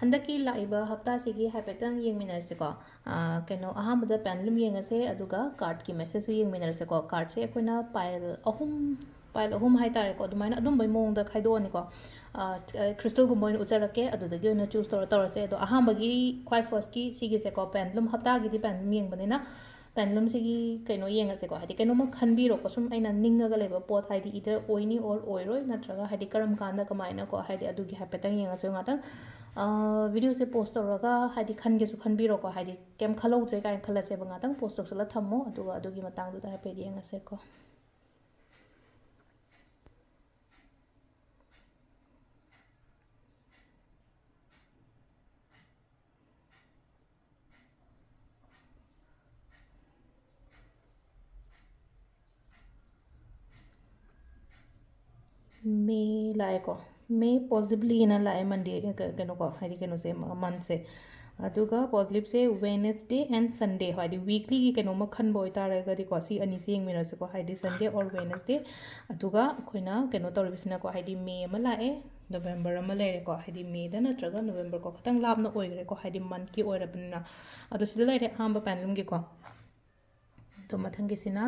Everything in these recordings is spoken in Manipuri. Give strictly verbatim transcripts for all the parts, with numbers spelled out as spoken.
ꯍꯟꯗꯛꯀꯤ ꯂꯥꯛꯏꯕ ꯍꯞꯇꯥꯁꯤꯒꯤ ꯍꯥꯏꯐꯦꯠꯇꯪ ꯌꯦꯡꯃꯤꯟꯅꯔꯁꯤꯀꯣ꯫ ꯑꯥ, ꯀꯩꯅꯣ, ꯑꯍꯥꯟꯕꯗ ꯄꯦꯟꯗꯨꯂꯝ ꯌꯦꯡꯉꯁꯦ, ꯑꯗꯨꯒ ꯀꯥꯔꯠꯀꯤ ꯃꯦꯁꯦꯖꯁꯨ ꯌꯦꯡꯃꯤꯟꯅꯔꯁꯦꯀꯣ꯫ ꯀꯥꯔꯠꯁꯦ ꯑꯩꯈꯣꯏꯅ ꯄꯥꯏꯜ ꯑꯍꯨꯝ, ꯄꯥꯏꯜ ꯑꯍꯨꯝ ꯍꯥꯏꯇꯥꯔꯦꯀꯣ, ꯑꯗꯨꯃꯥꯏꯅ ꯑꯗꯨꯝꯕꯩ ꯃꯑꯣꯡꯗ ꯈꯥꯏꯗꯣꯛꯑꯅꯤꯀꯣ꯫ ꯑꯥ, ꯀ꯭ꯔꯤꯁꯇꯜꯒꯨꯝꯕ ꯑꯣꯏꯅ ꯎꯠꯆꯔꯛꯀꯦ, ꯑꯗꯨꯗꯒꯤ ꯑꯣꯏꯅ ꯆꯨꯁ ꯇꯧꯔ ꯇꯧꯔꯁꯦ꯫ ꯑꯗꯣ ꯑꯍꯥꯟꯕꯒꯤ ꯈ꯭ꯋꯥꯏ ꯐꯥꯔꯁꯀꯤ ꯁꯤꯒꯤꯁꯦꯀꯣ, ꯄꯦꯟꯗꯨꯂꯝ ꯍꯞꯇꯥꯒꯤꯗꯤ ꯄꯦꯟꯗꯨꯂꯝ ꯌꯦꯡꯕꯅꯤꯅ, ꯄꯦꯟꯗꯨꯂꯝꯁꯤꯒꯤ ꯀꯩꯅꯣ ꯌꯦꯡꯉꯁꯦꯀꯣ, ꯍꯥꯏꯗꯤ ꯀꯩꯅꯣꯝꯃ ꯈꯟꯕꯤꯔꯣꯀꯣ, ꯁꯨꯝ ꯑꯩꯅ ꯅꯤꯡꯉꯒ ꯂꯩꯕ ꯄꯣꯠ, ꯍꯥꯏꯗꯤ either ꯑꯣꯏꯅꯤ or ꯑꯣꯏꯔꯣꯏ, ꯅꯠꯇ꯭ꯔꯒ ꯍꯥꯏꯗꯤ ꯀꯔꯝ ꯀꯥꯟꯗ ꯀꯃꯥꯏꯅꯀꯣ, ꯍꯥꯏꯗꯤ ꯑꯗꯨꯒꯤ ꯍꯥꯏꯐꯦꯠꯇꯪ ꯌꯦꯡꯉꯁꯦ ꯉꯥꯛꯇꯪ꯫ ꯚꯤꯗꯤꯑꯣꯁꯦ ꯄꯣꯁ ꯇꯧꯔꯒ ꯍꯥꯏꯗꯤ ꯈꯟꯒꯦꯁꯨ ꯈꯟꯕꯤꯔꯣꯀꯣ, ꯍꯥꯏꯗꯤ ꯀꯩꯝ ꯈꯜꯍꯧꯗ꯭ꯔꯦ ꯀꯥꯏꯅ ꯈꯜꯂꯁꯦꯕ, ꯉꯥꯛꯇꯪ ꯄꯣꯁ ꯇꯧꯁꯜꯂ ꯊꯝꯃꯣ, ꯑꯗꯨꯒ ꯑꯗꯨꯒꯤ ꯃꯇꯥꯡꯗꯨꯗ ꯍꯥꯏꯐꯦꯠ ꯌꯦꯡꯉꯁꯦꯀꯣ꯫ ꯃꯦ ꯂꯥꯛꯑꯦꯀꯣ꯫ ꯃꯦ possiblyꯅ ꯂꯥꯛꯑꯦ, ꯃꯟꯗꯦ, ꯀ-, ꯀꯩꯅꯣꯀꯣ, ꯍꯥꯏꯗꯤ ꯀꯩꯅꯣꯁꯦ, ꯃ-, ꯃꯟꯁꯦ꯫ ꯑꯗꯨꯒ possiblyꯁꯦ Wednesday and Sunday, ꯍꯥꯏꯗꯤ ꯋꯤꯛꯂꯤꯒꯤ ꯀꯩꯅꯣꯝꯃ ꯈꯟꯕ ꯑꯣꯏꯇꯥꯔꯒꯗꯤꯀꯣ, ꯁꯤ ꯑꯅꯤꯁꯦ ꯌꯦꯡꯃꯤꯟꯅꯁꯤꯀꯣ, ꯍꯥꯏꯗꯤ Sunday or Wednesday꯫ ꯑꯗꯨꯒ ꯑꯩꯈꯣꯏꯅ ꯀꯩꯅꯣ ꯇꯧꯔꯤꯕꯁꯤꯅꯀꯣ, ꯍꯥꯏꯗꯤ ꯃꯦ ꯑꯃ ꯂꯥꯛꯑꯦ, ꯅꯕꯦꯝꯕꯔ ꯑꯃ ꯂꯩꯔꯦꯀꯣ, ꯍꯥꯏꯗꯤ ꯃꯦꯗ ꯅꯠꯇ꯭ꯔꯒ ꯅꯕꯦꯝꯕꯔꯀꯣ, ꯈꯤꯇꯪ ꯂꯥꯞꯅ ꯑꯣꯏꯈ꯭ꯔꯦꯀꯣ, ꯍꯥꯏꯗꯤ ꯃꯟꯠꯀꯤ ꯑꯣꯏꯔꯕꯅꯤꯅ꯫ ꯑꯗꯣ ꯁꯤꯗ ꯂꯩꯔꯦ ꯑꯍꯥꯟꯕ ꯄꯦꯟꯗꯨꯂꯝꯒꯤꯀꯣ꯫ ꯑꯗꯣ ꯃꯊꯪꯒꯤꯁꯤꯅ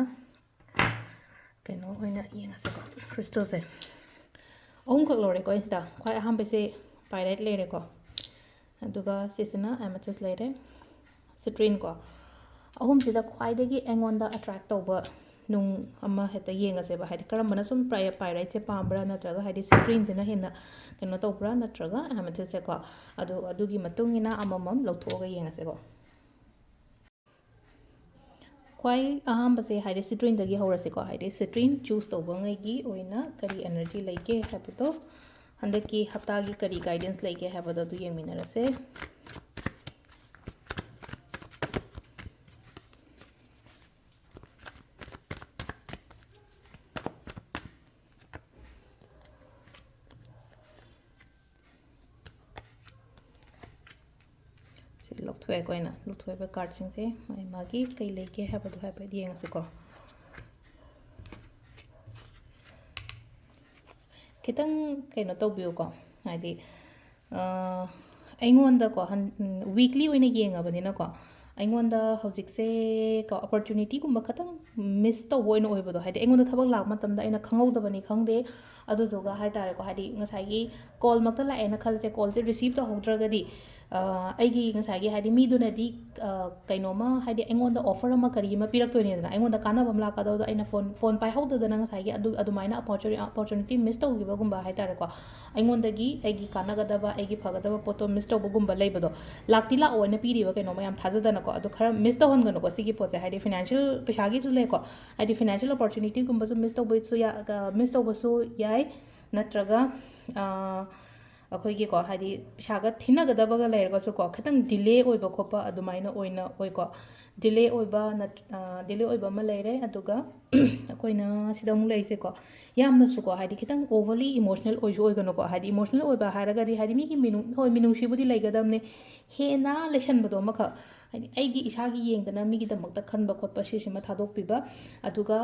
ꯀꯩꯅꯣ ꯑꯣꯏꯅ ꯌꯦꯡꯉꯁꯦꯀꯣ, ꯀ꯭ꯔꯤꯁꯇꯜꯁꯦ꯫ ꯑꯍꯨꯝꯈꯛ ꯂꯧꯔꯦꯀꯣ ꯑꯩ ꯁꯤꯗ꯫ ꯈ꯭ꯋꯥꯏ ꯑꯍꯥꯟꯕꯁꯦ ꯄꯥꯏꯔꯥꯏꯠ ꯂꯩꯔꯦꯀꯣ, ꯑꯗꯨꯒ ꯁꯤꯁꯤꯅ ꯑꯦꯃꯦꯊꯤꯁ ꯂꯩꯔꯦ, ꯁꯤꯇ꯭ꯔꯤꯟ ꯀꯣ꯫ ꯑꯍꯨꯝꯁꯤꯗ ꯈ꯭ꯋꯥꯏꯗꯒꯤ ꯑꯩꯉꯣꯟꯗ ꯑꯦꯇ꯭ꯔꯦꯛ ꯇꯧꯕ ꯅꯨꯡ ꯑꯃ ꯍꯦꯛꯇ ꯌꯦꯡꯉꯁꯦꯕ, ꯍꯥꯏꯗꯤ ꯀꯔꯝꯕꯅ ꯁꯨꯝ ꯄꯥꯏ-, ꯄꯥꯏꯔꯥꯏꯠꯁꯦ ꯄꯥꯝꯕ꯭ꯔꯥ, ꯅꯠꯇ꯭ꯔꯒ ꯍꯥꯏꯗꯤ ꯁꯤꯇ꯭ꯔꯤꯟꯁꯤꯅ ꯍꯦꯟꯅ ꯀꯩꯅꯣ ꯇꯧꯕ꯭ꯔꯥ, ꯅꯠꯇ꯭ꯔꯒ ꯑꯦꯃꯦꯊꯤꯁꯁꯦꯀꯣ꯫ ꯑꯗꯣ ꯑꯗꯨꯒꯤ ꯃꯇꯨꯡ ꯏꯟꯅ ꯑꯃꯃꯝ ꯂꯧꯊꯣꯛꯑꯒ ꯌꯦꯡꯉꯁꯦꯀꯣ꯫ ꯈ꯭ꯋꯥꯏ ꯑꯍꯥꯟꯕꯁꯦ ꯍꯥꯏꯗꯤ ꯁꯤꯇ꯭ꯔꯤꯟꯗꯒꯤ ꯍꯧꯔꯁꯤꯀꯣ, ꯍꯥꯏꯗꯤ ꯁꯤꯇ꯭ꯔꯤꯟ ꯆꯨꯁ ꯇꯧꯕꯉꯩꯒꯤ ꯑꯣꯏꯅ ꯀꯔꯤ ꯑꯦꯅꯔꯖꯤ ꯂꯩꯒꯦ ꯍꯥꯏꯕꯗꯣ, ꯍꯟꯗꯛꯀꯤ ꯍꯞꯇꯥꯒꯤ ꯀꯔꯤ ꯒꯥꯏꯗꯦꯟꯁ ꯂꯩꯒꯦ ꯍꯥꯏꯕꯗꯣ ꯑꯗꯨ ꯌꯦꯡꯃꯤꯟꯅꯔꯁꯦ꯫ ꯁꯤ ꯂꯧꯊꯣꯛꯑꯦꯀꯣ ꯑꯩꯅ꯫ ꯂꯧꯊꯣꯛꯏꯕ ꯀꯥꯔꯠꯁꯤꯡꯁꯦ ꯃꯥꯒꯤ ꯃꯥꯒꯤ ꯀꯩ ꯂꯩꯒꯦ ꯍꯥꯏꯕꯗꯣ ꯍꯥꯏꯐꯦꯠ ꯌꯦꯡꯉꯁꯤꯀꯣ꯫ ꯈꯤꯇꯪ ꯀꯩꯅꯣ ꯇꯧꯕꯤꯌꯨꯀꯣ, ꯍꯥꯏꯗꯤ, ꯑ, ꯑꯩꯉꯣꯟꯗꯀꯣ ꯍꯟ- ꯎꯝ, weekly ꯑꯣꯏꯅ ꯌꯦꯡꯉꯕꯅꯤꯅꯀꯣ, ꯑꯩꯉꯣꯟꯗ ꯍꯧꯖꯤꯛꯁꯦ ꯀꯣ, opportunityꯒꯨꯝꯕ ꯈꯇꯪ miss ꯇꯧꯕ ꯑꯣꯏꯅ ꯑꯣꯏꯕꯗꯣ, ꯍꯥꯏꯗꯤ ꯑꯩꯉꯣꯟꯗ ꯊꯕꯛ ꯂꯥꯛꯄ ꯃꯇꯝꯗ ꯑꯩꯅ ꯈꯪꯍꯧꯗꯕꯅꯤ ꯈꯪꯗꯦ, ꯑꯗꯨꯗꯨꯒ ꯍꯥꯏ ꯇꯥꯔꯦꯀꯣ, ꯍꯥꯏꯗꯤ ꯉꯁꯥꯏꯒꯤ callꯃꯛꯇ ꯂꯥꯛꯑꯦꯅ ꯈꯜꯂꯁꯦ, callꯁꯦ receive ꯇꯧꯍꯧꯗ꯭ꯔꯒꯗꯤ, ꯑ, ꯑꯩꯒꯤ ꯉꯁꯥꯏꯒꯤ ꯍꯥꯏꯗꯤ ꯃꯤꯗꯨꯅꯗꯤ, ꯑ, ꯀꯩꯅꯣꯝꯃ ꯍꯥꯏꯗꯤ ꯑꯩꯉꯣꯟꯗ offer ꯑꯃ ꯀꯔꯤ ꯑꯃ ꯄꯤꯔꯛꯇꯣꯏꯅꯦꯗꯅ, ꯑꯩꯉꯣꯟꯗ ꯀꯥꯟꯅꯕ ꯑꯃ ꯂꯥꯛꯀꯗꯕꯗꯣ, ꯑꯩꯅ phone phone ꯄꯥꯏꯍꯧꯗꯗꯅ ꯉꯁꯥꯏꯒꯤ ꯑꯗꯨ ꯑꯗꯨꯃꯥꯏꯅ opportuni- opportunity miss ꯇꯧꯈꯤꯕꯒꯨꯝꯕ ꯍꯥꯏ ꯇꯥꯔꯦꯀꯣ, ꯑꯩꯉꯣꯟꯗꯒꯤ ꯑꯩꯒꯤ ꯀꯥꯟꯅꯒꯗꯕ, ꯑꯩꯒꯤ ꯐꯒꯗꯕ ꯄꯣꯠꯇꯣ miss ꯇꯧꯕꯒꯨꯝꯕ ꯂꯩꯕꯗꯣ, ꯂꯥꯛꯇꯤ ꯂꯥꯛꯑꯣꯅ ꯄꯤꯔꯤꯕ ꯀꯩꯅꯣ ꯃꯌꯥꯝ ꯊꯥꯖꯗꯅꯀꯣ, ꯑꯗꯣ ꯈꯔ miss ꯇꯧꯍꯟꯒꯅꯨꯀꯣ ꯁꯤꯒꯤ ꯄꯣꯠꯁꯦ, ꯍꯥꯏꯗꯤ financial ꯄꯩꯁꯥꯒꯤꯁꯨ ꯂꯩꯀꯣ, ꯍꯥꯏꯗꯤ financial opportunityꯒꯨꯝꯕꯁꯨ miss ꯇꯧꯕꯁꯨ ꯌꯥ-, ꯑ, miss ꯇꯧꯕꯁꯨ ꯌꯥꯏ, ꯅꯠꯇ꯭ꯔꯒ, ꯑ, ꯑꯩꯈꯣꯏꯒꯤꯀꯣ, ꯍꯥꯏꯗꯤ ꯄꯩꯁꯥꯒ ꯊꯤꯅꯒꯗꯕꯒ ꯂꯩꯔꯒꯁꯨꯀꯣ, ꯈꯤꯇꯪ delay ꯑꯣꯏꯕ ꯈꯣꯠꯄ ꯑꯗꯨꯃꯥꯏꯅ ꯑꯣꯏꯅ ꯑꯣꯏꯀꯣ꯫ Delay ꯑꯣꯏꯕ ꯅꯠ-, ꯑ, delay ꯑꯣꯏꯕ ꯑꯃ ꯂꯩꯔꯦ, ꯑꯗꯨꯒ ꯑꯩꯈꯣꯏꯅ ꯁꯤꯗ ꯑꯃꯨꯛ ꯂꯩꯔꯤꯁꯦꯀꯣ, ꯌꯥꯝꯅꯁꯨꯀꯣ, ꯍꯥꯏꯗꯤ ꯈꯤꯇꯪ overly emotional ꯑꯣꯏꯁꯨ ꯑꯣꯏꯒꯅꯨꯀꯣ, ꯍꯥꯏꯗꯤ emotional ꯑꯣꯏꯕ ꯍꯥꯏꯔꯒꯗꯤ, ꯍꯥꯏꯗꯤ ꯃꯤꯒꯤ ꯃꯤꯅꯨꯡ-, ꯍꯣꯏ, ꯃꯤꯅꯨꯡꯁꯤꯕꯨꯗꯤ ꯂꯩꯒꯗꯕꯅꯦ, ꯍꯦꯟꯅ ꯂꯩꯁꯟꯕꯗꯣ ꯑꯃꯈꯛ, ꯍꯥꯏꯗꯤ ꯑꯩꯒꯤ ꯏꯁꯥꯒꯤ ꯌꯦꯡꯗꯅ ꯃꯤꯒꯤꯗꯃꯛꯇ ꯈꯟꯕ ꯈꯣꯠꯄ ꯁꯤꯁꯤꯃ ꯊꯥꯗꯣꯛꯄꯤꯕ, ꯑꯗꯨꯒ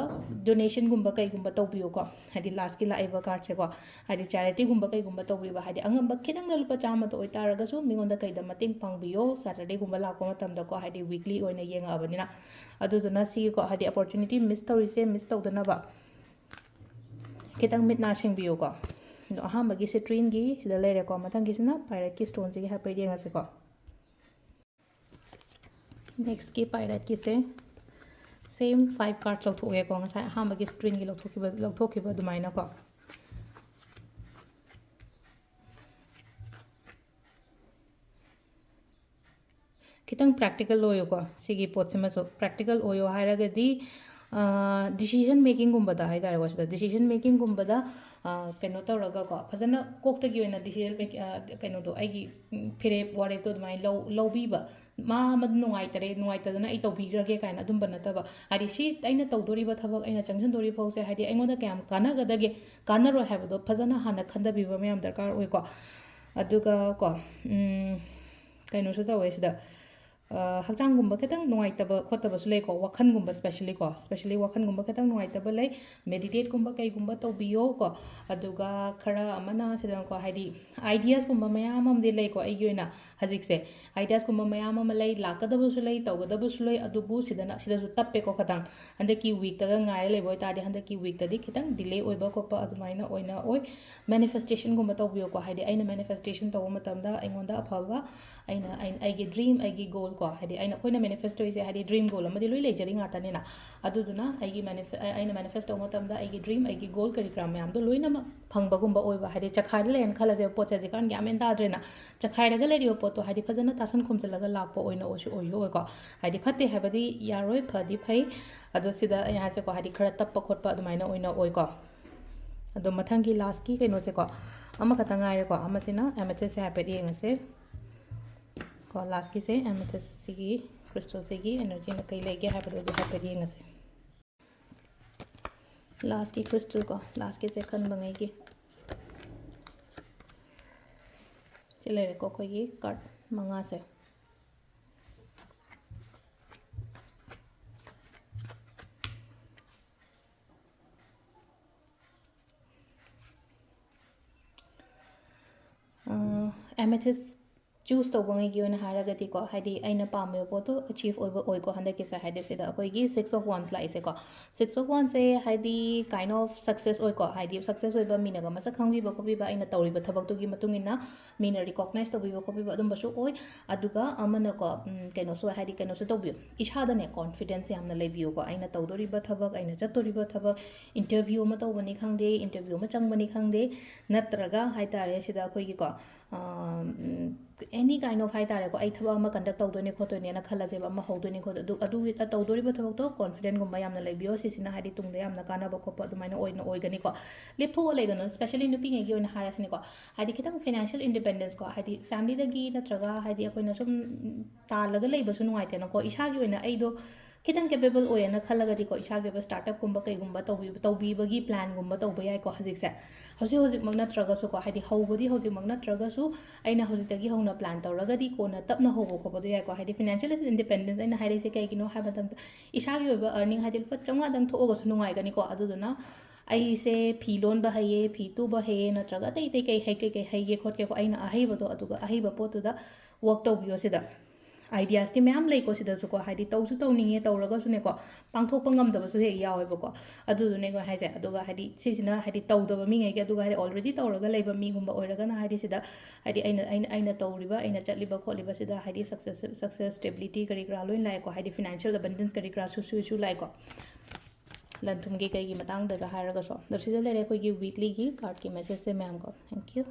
donationꯒꯨꯝꯕ ꯀꯩꯒꯨꯝꯕ ꯇꯧꯕꯤꯌꯨꯀꯣ, ꯍꯥꯏꯗꯤ lastꯀꯤ ꯂꯥꯛꯏꯕ cardꯁꯦꯀꯣ, ꯍꯥꯏꯗꯤ charityꯒꯨꯝꯕ ꯀꯩꯒꯨꯝꯕ ꯇꯧꯕꯤꯕ, ꯍꯥꯏꯗꯤ ꯑꯉꯝꯕ ꯈꯤꯇꯪꯗ ꯂꯨꯄꯥ ꯆꯥꯝꯃꯇ ꯑꯣꯏꯇꯥꯔꯒꯁꯨ ꯃꯤꯉꯣꯟꯗ ꯀꯩꯗ ꯃꯇꯦꯡ ꯄꯥꯡꯕꯤꯌꯣ, Saturdayꯒꯨꯝꯕ ꯂꯥꯛꯄ ꯃꯇꯝꯗꯀꯣ, ꯍꯥꯏꯗꯤ weekly ꯑꯣꯏꯅ ꯌꯦꯡꯉꯛꯑꯕꯅꯤꯅ꯫ ꯑꯗꯨꯗꯨꯅ ꯁꯤꯒꯤꯀꯣ, ꯍꯥꯏꯗꯤ opportunity miss ꯇꯧꯔꯤꯁꯦ miss ꯇꯧꯗꯅꯕ ꯈꯤꯇꯪ ꯃꯤꯠ ꯅꯥ ꯁꯤꯡꯕꯤꯌꯨꯀꯣ꯫ ꯑꯗꯣ ꯑꯍꯥꯟꯕꯒꯤ citrineꯒꯤ ꯁꯤꯗ ꯂꯩꯔꯦꯀꯣ, ꯃꯊꯪꯒꯤꯁꯤꯅ pyriteꯀꯤ stoneꯁꯤꯒꯤ ꯍꯥꯏꯐꯦꯠ ꯌꯦꯡꯉꯁꯤꯀꯣ꯫ Nextꯀꯤ pyriteꯀꯤꯁꯦ same five card ꯂꯧꯊꯣꯛꯑꯒꯦꯀꯣ, ꯉꯁꯥꯏ ꯑꯍꯥꯟꯕꯒꯤ citrineꯒꯤ ꯂꯧꯊꯣꯛꯈꯤꯕ, ꯂꯧꯊꯣꯛꯈꯤꯕ ꯑꯗꯨꯃꯥꯏꯅꯀꯣ꯫ ꯈꯤꯇꯪ practical ꯑꯣꯏꯌꯨꯀꯣ, ꯁꯤꯒꯤ ꯄꯣꯠꯁꯤꯃꯁꯨ practical ꯑꯣꯏꯌꯣ ꯍꯥꯏꯔꯒꯗꯤ, ꯑ, decision makingꯒꯨꯝꯕꯗ ꯍꯥꯏ ꯇꯥꯔꯦꯀꯣ, ꯁꯤꯗ decision makingꯒꯨꯝꯕꯗ, ꯑ, ꯀꯩꯅꯣ ꯇꯧꯔꯒꯀꯣ, ꯐꯖꯅ ꯀꯣꯛꯇꯒꯤ ꯑꯣꯏꯅ decision make-, ꯑ, ꯀꯩꯅꯣꯗꯣ, ꯑꯩꯒꯤ, ꯎꯝ, ꯐꯤꯔꯦꯞ ꯋꯥꯔꯦꯞꯇꯣ ꯑꯗꯨꯃꯥꯏꯅ ꯂꯧ-, ꯂꯧꯕꯤꯕ꯫ ꯃꯥ ꯑꯃ ꯅꯨꯡꯉꯥꯏꯇꯔꯦ, ꯅꯨꯡꯉꯥꯏꯇꯗꯅ ꯑꯩ ꯇꯧꯕꯤꯈ꯭ꯔꯒꯦ ꯀꯥꯏꯅ ꯑꯗꯨꯝꯕ ꯅꯠꯇꯕ, ꯍꯥꯏꯗꯤ ꯁꯤ ꯑꯩꯅ ꯇꯧꯗꯣꯔꯤꯕ ꯊꯕꯛ, ꯑꯩꯅ ꯆꯪꯁꯤꯟꯗꯣꯔꯤꯕ ꯐꯧꯁꯦ, ꯍꯥꯏꯗꯤ ꯑꯩꯉꯣꯟꯗ ꯀꯌꯥꯝ ꯀꯥꯟꯅꯒꯗꯒꯦ, ꯀꯥꯟꯅꯔꯣꯏ ꯍꯥꯏꯕꯗꯣ ꯐꯖꯅ ꯍꯥꯟꯅ ꯈꯟꯊꯕꯤꯕ ꯃꯌꯥꯝ ꯗꯔꯀꯥꯔ ꯑꯣꯏꯀꯣ꯫ ꯑꯗꯨꯒ ꯀꯣ, ꯎꯝ, ꯀꯩꯅꯣꯁꯨ ꯇꯧꯋꯦ ꯁꯤꯗ, ꯍꯛꯆꯥꯡꯒꯨꯝꯕ ꯈꯤꯇꯪ ꯅꯨꯡꯉꯥꯏꯇꯕ ꯈꯣꯠꯇꯕꯁꯨ ꯂꯩꯀꯣ, ꯋꯥꯈꯜꯒꯨꯝꯕ specially ꯀꯣ, specially ꯋꯥꯈꯜꯒꯨꯝꯕ ꯈꯤꯇꯪ ꯅꯨꯡꯉꯥꯏꯇꯕ ꯂꯩ, meditateꯀꯨꯝꯕ ꯀꯩꯒꯨꯝꯕ ꯇꯧꯕꯤꯌꯣ ꯀꯣ꯫ ꯑꯗꯨꯒ ꯈꯔ ꯑꯃꯅ ꯁꯤꯗꯅꯀꯣ, ꯍꯥꯏꯗꯤ ideasꯀꯨꯝꯕ ꯃꯌꯥꯝ ꯑꯃꯗꯤ ꯂꯩꯀꯣ꯫ ꯑꯩꯒꯤ ꯑꯣꯏꯅ ꯍꯧꯖꯤꯛꯁꯦ ideasꯀꯨꯝꯕ ꯃꯌꯥꯝ ꯑꯃ ꯂꯩ, ꯂꯥꯛꯀꯗꯕꯁꯨ ꯂꯩ, ꯇꯧꯒꯗꯕꯁꯨ ꯂꯩ, ꯑꯗꯨꯕꯨ ꯁꯤꯗꯅ, ꯁꯤꯗꯁꯨ ꯇꯞꯄꯦꯀꯣ ꯈꯤꯇꯪ꯫ ꯍꯟꯗꯛꯀꯤ weekꯇꯒ ꯉꯥꯏꯔ ꯂꯩꯕ ꯑꯣꯏꯇꯥꯔꯗꯤ, ꯍꯟꯗꯛꯀꯤ weekꯇꯗꯤ ꯈꯤꯇꯪ delay ꯑꯣꯏꯕ ꯈꯣꯠꯄ ꯑꯗꯨꯃꯥꯏꯅ ꯑꯣꯏꯅ ꯑꯣꯏ꯫ Manifestationꯒꯨꯝꯕ ꯇꯧꯕꯤꯌꯣꯀꯣ, ꯍꯥꯏꯗꯤ ꯑꯩꯅ manifestation ꯇꯧꯕ ꯃꯇꯝꯗ ꯑꯩꯉꯣꯟꯗ ꯑꯐꯕ, ꯑꯩꯅ, ꯑꯩ-, ꯑꯩꯒꯤ dream, ꯑꯩꯒꯤ goal ꯀꯣ, ꯍꯥꯏꯗꯤ ꯑꯩꯅ, ꯑꯩꯈꯣꯏꯅ manifest ꯇꯧꯔꯤꯁꯦ ꯍꯥꯏꯗꯤ dream goal ꯑꯃꯗꯤ ꯂꯣꯏ ꯂꯩꯖꯔꯤ ꯉꯥꯛꯇꯅꯤꯅ꯫ ꯑꯗꯨꯗꯨꯅ ꯑꯩꯒꯤ manif-, ꯑꯩꯅ manifest ꯇꯧꯕ ꯃꯇꯝꯗ ꯑꯩꯒꯤ dream, ꯑꯩꯒꯤ goal ꯀꯔꯤ ꯀꯔꯥ ꯃꯌꯥꯝꯗꯣ ꯂꯣꯏꯅꯃꯛ ꯐꯪꯕꯒꯨꯝꯕ ꯑꯣꯏꯕ, ꯍꯥꯏꯗꯤ ꯆꯈꯥꯏꯔ ꯂꯩꯔꯦꯅ ꯈꯜꯂꯁꯦꯕ, ꯄꯣꯠꯁꯦ ꯍꯧꯖꯤꯛꯀꯥꯟ ꯒ꯭ꯌꯥꯟ ꯃꯦꯟ ꯇꯥꯗ꯭ꯔꯦꯅ꯫ ꯆꯈꯥꯏꯔꯒ ꯂꯩꯔꯤꯕ ꯄꯣꯠꯇꯣ ꯍꯥꯏꯗꯤ ꯐꯖꯅ ꯇꯥꯁꯟ ꯈꯣꯝꯖꯤꯜꯂꯒ ꯂꯥꯛꯄ ꯑꯣꯏꯅ ꯑꯣꯏꯁꯨ ꯑꯣꯏꯁꯨ ꯑꯣꯏꯀꯣ꯫ ꯍꯥꯏꯗꯤ ꯐꯠꯇꯦ ꯍꯥꯏꯕꯗꯤ ꯌꯥꯔꯣꯏ, ꯐꯗꯤ ꯐꯩ꯫ ꯑꯗꯣ ꯁꯤꯗ ꯑꯩ ꯍꯥꯏꯁꯦꯀꯣ, ꯍꯥꯏꯗꯤ ꯈꯔ ꯇꯞꯄ ꯈꯣꯠꯄ ꯑꯗꯨꯃꯥꯏꯅ ꯑꯣꯏꯅ ꯑꯣꯏꯀꯣ꯫ ꯑꯗꯣ ꯃꯊꯪꯒꯤ lastꯀꯤ ꯀꯩꯅꯣꯁꯦꯀꯣ, ꯑꯃꯈꯛꯇꯪ ꯉꯥꯏꯔꯦꯀꯣ꯫ ꯑꯃꯁꯤꯅ amethystꯁꯦ ꯍꯥꯏꯐꯦꯠ ꯌꯦꯡꯉꯁꯦ ꯀꯣ꯫ Lastꯀꯤꯁꯦ amethystꯁꯤꯒꯤ, crystalꯁꯤꯒꯤ energyꯅ ꯀꯩ ꯂꯩꯒꯦ ꯍꯥꯏꯕꯗꯣ ꯑꯗꯨ ꯍꯥꯏꯐꯦꯠ ꯌꯦꯡꯉꯁꯦ꯫ Lastꯀꯤ crystal ꯀꯣ, lastꯀꯤꯁꯦ ꯈꯟꯕꯉꯩꯒꯤ ꯁꯤ ꯂꯩꯔꯦꯀꯣ, ꯑꯩꯈꯣꯏꯒꯤ card ꯃꯉꯥꯁꯦ꯫ ꯑ, amethyst choose ꯇꯧꯕꯉꯩꯒꯤ ꯑꯣꯏꯅ ꯍꯥꯏꯔꯒꯗꯤꯀꯣ, ꯍꯥꯏꯗꯤ ꯑꯩꯅ ꯄꯥꯝꯃꯤꯕ ꯄꯣꯠꯇꯣ achieve ꯑꯣꯏꯕ ꯑꯣꯏꯀꯣ꯫ ꯍꯟꯗꯛꯀꯤꯁꯦ ꯍꯥꯏꯗꯤ ꯁꯤꯗ ꯑꯩꯈꯣꯏꯒꯤ six of wands ꯂꯥꯛꯏꯁꯦꯀꯣ, six of wandsꯁꯦ ꯍꯥꯏꯗꯤ kind of success ꯑꯣꯏꯀꯣ, ꯍꯥꯏꯗꯤ success ꯑꯣꯏꯕ, ꯃꯤꯅꯒ ꯃꯁꯛ ꯈꯪꯕꯤꯕ ꯈꯣꯠꯄꯤꯕ, ꯑꯩꯅ ꯇꯧꯔꯤꯕ ꯊꯕꯛꯇꯨꯒꯤ ꯃꯇꯨꯡ ꯏꯟꯅ ꯃꯤꯅ recognize ꯇꯧꯕꯤꯕ ꯈꯣꯠꯄꯤꯕ ꯑꯗꯨꯝꯕꯁꯨ ꯑꯣꯏ꯫ ꯑꯗꯨꯒ ꯑꯃꯅꯀꯣ, ꯎꯝ, ꯀꯩꯅꯣꯁꯨ, ꯍꯥꯏꯗꯤ ꯀꯩꯅꯣꯁꯨ ꯇꯧꯕꯤꯌꯨ, ꯏꯁꯥꯗꯅꯦ confidence ꯌꯥꯝꯅ ꯂꯩꯕꯤꯌꯨꯀꯣ꯫ ꯑꯩꯅ ꯇꯧꯗꯣꯔꯤꯕ ꯊꯕꯛ, ꯑꯩꯅ ꯆꯠꯇꯣꯔꯤꯕ ꯊꯕꯛ, interview ꯑꯃ ꯇꯧꯕꯅꯤ ꯈꯪꯗꯦ, interview ꯑꯃ ꯆꯪꯕꯅꯤ ꯈꯪꯗꯦ, ꯅꯠꯇ꯭ꯔꯒ ꯍꯥꯏꯇꯥꯔꯦ ꯁꯤꯗ ꯑꯩꯈꯣꯏꯒꯤꯀꯣ, ꯑ, ꯎꯝ, any kind of ꯍꯥꯏꯇꯥꯔꯦꯀꯣ, ꯑꯩ ꯊꯕꯛ ꯑꯃ conduct ꯇꯧꯗꯣꯏꯅꯦ ꯈꯣꯠꯇꯣꯏꯅꯦꯅ ꯈꯜꯂꯁꯦꯕ, ꯑꯃ ꯍꯧꯗꯣꯏꯅꯦ ꯈꯣꯠꯇꯣꯏ, ꯑꯗꯨ, ꯑꯗꯨꯒꯤ ꯇꯧꯗꯣꯔꯤꯕ ꯊꯕꯛꯇꯣ confidentꯒꯨꯝꯕ ꯌꯥꯝꯅ ꯂꯩꯕꯤꯌꯣ꯫ ꯁꯤꯁꯤꯅ ꯍꯥꯏꯗꯤ ꯇꯨꯡꯗ ꯌꯥꯝꯅ ꯀꯥꯟꯅꯕ ꯈꯣꯠꯄ ꯑꯗꯨꯃꯥꯏꯅ ꯑꯣꯏꯅ ꯑꯣꯏꯒꯅꯤꯀꯣ꯫ ꯂꯦꯞꯊꯣꯛꯑ ꯂꯩꯒꯅꯨ, specially ꯅꯨꯄꯤꯉꯩꯒꯤ ꯑꯣꯏꯅ ꯍꯥꯏꯔꯁꯤꯅꯦꯀꯣ, ꯍꯥꯏꯗꯤ ꯈꯤꯇꯪ financial independence ꯀꯣ, ꯍꯥꯏꯗꯤ familyꯗꯒꯤ ꯅꯠꯇ꯭ꯔꯒ ꯍꯥꯏꯗꯤ ꯑꯩꯈꯣꯏꯅ ꯁꯨꯝ ꯇꯥꯜꯂꯒ ꯂꯩꯕꯁꯨ ꯅꯨꯡꯉꯥꯏꯇꯦꯅꯀꯣ꯫ ꯏꯁꯥꯒꯤ ꯑꯣꯏꯅ ꯑꯩꯗꯣ ꯈꯤꯇꯪ ꯀꯦꯄꯦꯕꯜ ꯑꯣꯏꯌꯦꯅ ꯈꯜꯂꯒꯗꯤꯀꯣ, ꯏꯁꯥꯒꯤ ꯑꯣꯏꯕ ꯁ꯭ꯇꯥꯔꯠ ꯑꯞꯀꯨꯝꯕ ꯀꯩꯒꯨꯝꯕ ꯇꯧꯕꯤ ꯇꯧꯕꯤꯕꯒꯤ ꯄ꯭ꯂꯥꯟꯒꯨꯝꯕ ꯇꯧꯕ ꯌꯥꯏꯀꯣ꯫ ꯍꯧꯖꯤꯛꯁꯦ, ꯍꯧꯖꯤꯛ ꯍꯧꯖꯤꯛꯃꯛ ꯅꯠꯇ꯭ꯔꯒꯁꯨꯀꯣ, ꯍꯥꯏꯗꯤ ꯍꯧꯕꯗꯤ ꯍꯧꯖꯤꯛꯃꯛ ꯅꯠꯇ꯭ꯔꯒꯁꯨ, ꯑꯩꯅ ꯍꯧꯖꯤꯛꯇꯒꯤ ꯍꯧꯅ ꯄ꯭ꯂꯥꯟ ꯇꯧꯔꯒꯗꯤ ꯀꯣꯟꯅ ꯇꯞꯅ ꯍꯧꯕ ꯈꯣꯠꯄꯗꯣ ꯌꯥꯏꯀꯣ꯫ ꯍꯥꯏꯗꯤ financial independence ꯑꯩꯅ ꯍꯥꯏꯔꯤꯁꯦ ꯀꯩꯒꯤꯅꯣ ꯍꯥꯏꯕ ꯃꯇꯝꯗ, ꯏꯁꯥꯒꯤ ꯑꯣꯏꯕ ꯑꯔꯅꯤꯡ ꯍꯥꯏꯗꯤ ꯂꯨꯄꯥ ꯆꯥꯝꯃꯉꯥꯗꯪ ꯊꯣꯛꯑꯒꯁꯨ ꯅꯨꯡꯉꯥꯏꯒꯅꯤꯀꯣ꯫ ꯑꯗꯨꯗꯨꯅ ꯑꯩꯁꯦ ꯐꯤ ꯂꯣꯟꯕ ꯍꯩꯌꯦ, ꯐꯤ ꯇꯨꯕ ꯍꯩꯌꯦ, ꯅꯠꯇ꯭ꯔꯒ ꯑꯇꯩ ꯑꯇꯩ ꯀꯩ ꯍꯩ ꯀꯩ ꯀꯩ ꯍꯩꯒꯦ ꯈꯣꯠꯀꯦꯀꯣ, ꯑꯩꯅ ꯑꯍꯩꯕꯗꯣ, ꯑꯗꯨꯒ ꯑꯍꯩꯕ ꯄꯣꯠꯇꯨꯗ ꯋꯔꯛ ꯇꯧꯕꯤꯌꯣ ꯁꯤꯗ꯫ ꯑꯥꯏꯗꯤꯌꯥꯁꯇꯤ ꯃꯌꯥꯝ ꯂꯩꯀꯣ ꯁꯤꯗꯁꯨꯀꯣ, ꯍꯥꯏꯗꯤ ꯇꯧꯁꯨ ꯇꯧꯅꯤꯡꯉꯦ, ꯇꯧꯔꯒꯁꯨꯅꯦꯀꯣ, ꯄꯥꯡꯊꯣꯛꯄ ꯉꯝꯗꯕꯁꯨ ꯍꯦꯛ ꯌꯥꯎꯋꯦꯕꯀꯣ꯫ ꯑꯗꯨꯗꯨꯅꯦꯀꯣ ꯍꯥꯏꯁꯦ꯫ ꯑꯗꯨꯒ ꯍꯥꯏꯗꯤ ꯁꯤꯁꯤꯅ ꯍꯥꯏꯗꯤ ꯇꯧꯗꯕ ꯃꯤꯉꯩꯒꯤ, ꯑꯗꯨꯒ ꯍꯥꯏꯗꯤ ꯑꯣꯜꯔꯦꯗꯤ ꯇꯧꯔꯒ ꯂꯩꯕ ꯃꯤꯒꯨꯝꯕ ꯑꯣꯏꯔꯒꯅ, ꯍꯥꯏꯗꯤ ꯁꯤꯗ ꯍꯥꯏꯗꯤ ꯑꯩꯅ, ꯑꯩꯅ, ꯑꯩꯅ ꯇꯧꯔꯤꯕ, ꯑꯩꯅ ꯆꯠꯂꯤꯕ ꯈꯣꯠꯂꯤꯕꯁꯤꯗ ꯍꯥꯏꯗꯤ ꯁꯛꯁꯦꯁ, ꯁꯛꯁꯦꯁ, ꯁ꯭ꯇꯦꯕꯤꯂꯤꯇꯤ ꯀꯔꯤ ꯀꯔꯥ ꯂꯣꯏ ꯂꯥꯛꯑꯦꯀꯣ, ꯍꯥꯏꯗꯤ ꯐꯥꯏꯅꯥꯟꯁꯤꯌꯦꯜ ꯑꯕꯟꯗꯦꯟꯁ ꯀꯔꯤ ꯀꯔꯥꯁꯨ ꯁꯨꯁꯨ ꯂꯥꯛꯑꯦꯀꯣ꯫ ꯂꯟ ꯊꯨꯝꯒꯤ ꯀꯩꯒꯤ ꯃꯇꯥꯡꯗꯒ ꯍꯥꯏꯔꯒꯁꯨ꯫ ꯑꯗꯣ ꯁꯤꯗ ꯂꯩꯔꯦ ꯑꯩꯈꯣꯏꯒꯤ ꯋꯤꯛꯂꯤꯒꯤ ꯀꯥꯔꯠꯀꯤ ꯃꯦꯁꯦꯖꯁꯦ ꯃꯌꯥꯝꯀꯣ꯫ Thank you꯫